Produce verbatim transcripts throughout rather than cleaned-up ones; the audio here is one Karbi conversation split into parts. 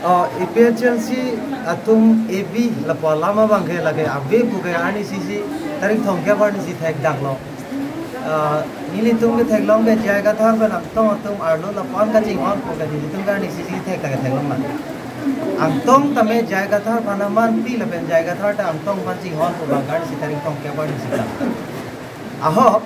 Oh, A P H L C atum A B lapu alam abangke lake ave pu ke arnisi si tarik thomkep arnisi thekdaklo. Ah, nelitum ke theklong ke J I Kathar pen Angtong atum arlo lapu-an kachinghon pu ke nelitum ke arnisi si thek ta ke theklong na. Angtong tame J I Kathar aphan amanpi lapen J I Kathar ta Angtong aphan chinghon pu abang arnisi tarik thomkep arnisi ta. Ahok,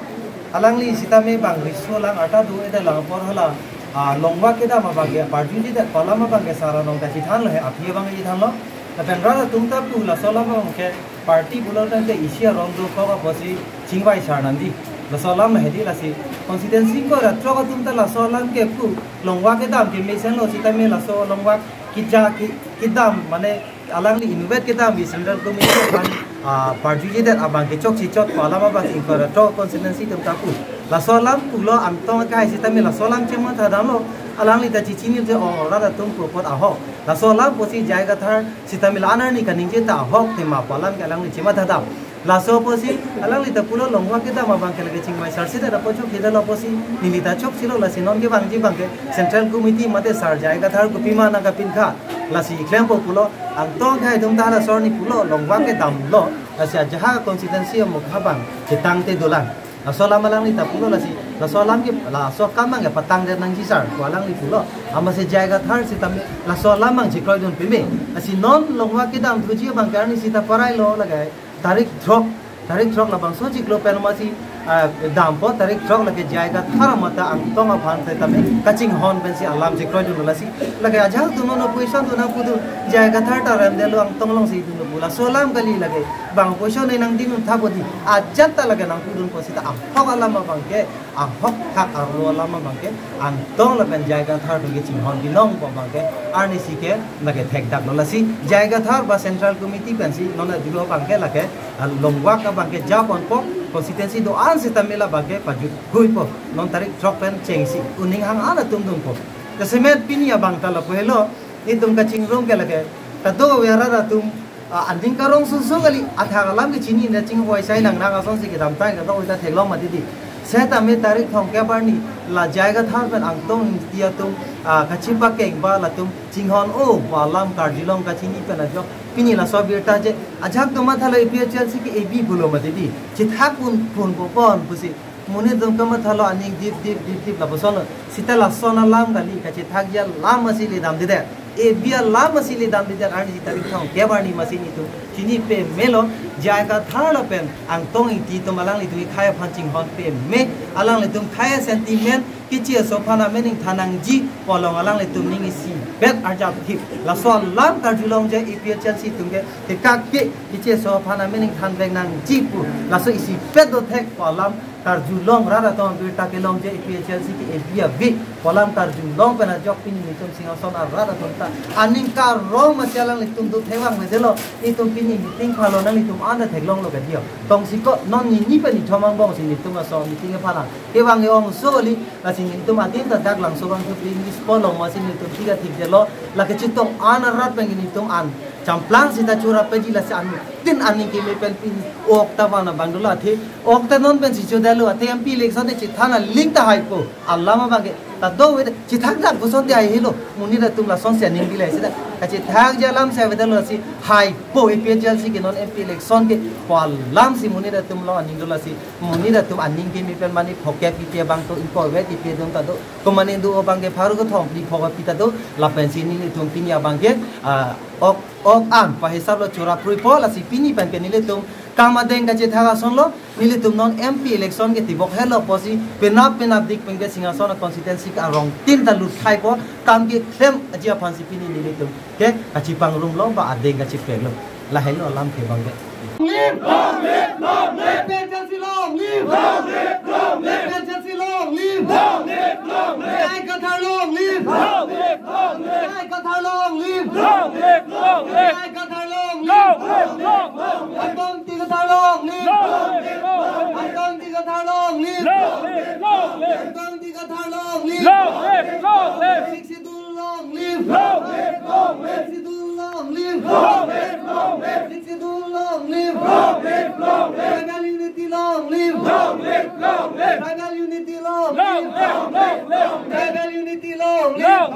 alangli sitame bang riso lang arta do-edet lang apor hala, ah, Longvak kedam abangke parjujedet pu alam abangke sar anong ta chethanlo he, aphi abangke chethanlo. Lapen rat atum ta pu laso alam abangke party pulo tangte isi arong dokok apotsi chingvai sar nangji. Laso alam hedi lasi constituency ingkoi ra throk atum ta laso alam ke pu Longvak kedam kemesenlo sitame laso Longvak keja ke, kedam mane alangli inutvet kedam isi Central Committee aphan, ah, parjujedet abangke chokche chot pu alam abang ingkoi ra throk constituency atum ta pu. Laso alam pulo Angtong akai sitame laso alam chematha damlo, alangli ta chechinine je ong rat atum pu apot ahok. Laso alam apotsi J I Kathar sitame la-an arni kaningje ta ahok tema pu alam ke alangli chematha dam. Laso apotsi alangli ta pulo Longvak kedam abangke lake chingvai sar seta lapu chokchedetlo apotsi neli ta chokchelo lasi non kevangji abangke Central Committee mate sar J I Kathar kopima nangkapinkha lasi klempo pulo Angtong akai atum ta laso arni pulo Longvak kedamlo lasi ajahak constituency amokha abang chetangte dolang. Laso alam alangli ta pulo lasi laso alam ke laso akam abangke patangdet nangji sar pu alangli pulo. Amatsi J I Kathar sitame laso alam abang chekroidun peme. Lasi non Longvak kedam thuji abangke arnisi ta parailo lake tarik throk, tarik throk labangso chiklo pen amatsi, ah, dampo tarik throk lake J I Kathar amat ta Angtong aphan sitame kachinghon pensi alam chekroidunlo lasi. Lake ajahak atum non opposition atum nangpudun J I Kathar ta remdetlo Angtong alongsi dunlo pu laso alam kali lake bang opposition ne nangdinun tha pu di ajat ta lake nangpudunpo seta ahok alam abangke ahok thak arlo alam abangke Angtong lapen J I Kathar pen kechinghon binong pu abangke arnisi ke lake thekdaklo lasi J I Kathar ba Central Committee pensi non adilo abangke lake, ah, Longvak abangke japonpo constituency do-an sitame la abangke pajuthuipo non tarik throk pen chengsi uning hang an atum dunpo. Jasemet pini abang ta lapu helo, itum kachingrum ke lake kadokave arat atum, ah, aning karong susu kali athak alam ke chinine chingvoi sai nang nang asonsi kedamtang kadokave ta theklong mati di. Setame tarik thomkep arni la J I Kathar pen Angtong Ingti atum, ah, kachepakeng ba latum chinghon-o pu alam karjulong kachini pen ajok pini laso abirta je ajahak atum mathalo A P H L C ke A B pulo mati di. Chethak pun pun po pon pusi monit atum kamathalo aning dip dip dip dip lapuson lo. Seta lason alam kali kachethakji alam masi le damdedet. A B alam masi le damdedet arnisi tarik thomkep arni masi nelitum chini pemelo J I Kathar lapen Angtong Ingti atum alanglitum akhei aphan chinghon peme alanglitum akhei sentiment kecheso aphan amen ingthan nangji pu along alanglitum ning isipet arjap thip. Laso alam karjulong je A P H L C atum ke tekak ke kecheso aphan amen ingthan vek nangji pu laso isipet do thek pu alam karjulong rat atum abirta kelong je A P H L C ke A B ave pu alam karjulong pen ajok pini nelitum Singhason arat atum ta aning karong masi alanglitum do thek vangvedetlo. Itum pini meeting phalo nanglitum anta theklonglo kadi ho. Tongsi ko non nini pen ithom angbongsi nelitum aso meeting aphan lang kevang e-ong so kali lasi nelitum adin ta dak Langsobang Thupli English School along masi nelitum thik athikdetlo. Lake chetong an arat pen nelitum an champlang seta chorapji lasi anuttin aning keme pen pini ok ta vang abang dolo athe ok ta non pensi chodetlo athe M P election te chethan aling ta haipo alam abangke ta do ve chethakdak puson te hai helo monit atum lasonsi aning bilai seta kachethakji alam si avedetlo si haipo A P H L C ke non M P election ke pu alamsi monit atum along aning dolo si monit atum aning keme pen mane phokep ite abang to ingkoi vet ite atum ta do. Komane do abangke pharo kethom phli phokep pi ta do. Lapensi nelitum pini abangke, ah, ok ok an pahisap lo chorapruipo lasi pini pen ke nelitum kam adeng kachethak asonlo. Nelitum non M P election ke tibok helo pusi penap penap dik pen ke Singhason constituency ke arongtin ta lut khaipo kam keklem aji aphansi pini nelitum ke kachipangrumlo ba adeng kachipeklo. Lahelo alam ke abangke. Live! Long live! Long live! A P H L C long live! Long live! Long live! A P H L C long live! Long live! Long live! J I Kathar long live! Long live! Long live! J I Kathar long live! Long live! Long live! J I Kathar long live! Long live! Long live! Angtong Ingti Kathar long live! Long live! Long live! Angtong Ingti Kathar long live! Long live! Long live! Angtong Ingti Kathar long live! Long live! Long live! Sixth Schedule long live! Long live! Long live! Sixth Schedule long live! Long live! Long live! Sixth Schedule long live! Long live! Long live! Tribal unity long live! Long live! Long live! Tribal unity long live! Long live! Long live! Tribal unity long live! Long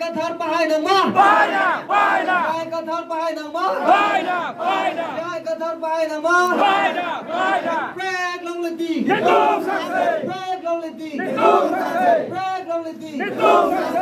Kathar pahai nangma. Pahai nang, pahai nang. J I Kathar pahai nangma. Pahai nang, pahai nang. J I Kathar pahai nangma. Pahai nang, pahai nang. Prek longle ti. Nelitum sangse. Prek longle ti. Nelitum sangse. Prek longle ti. Nelitum sangse.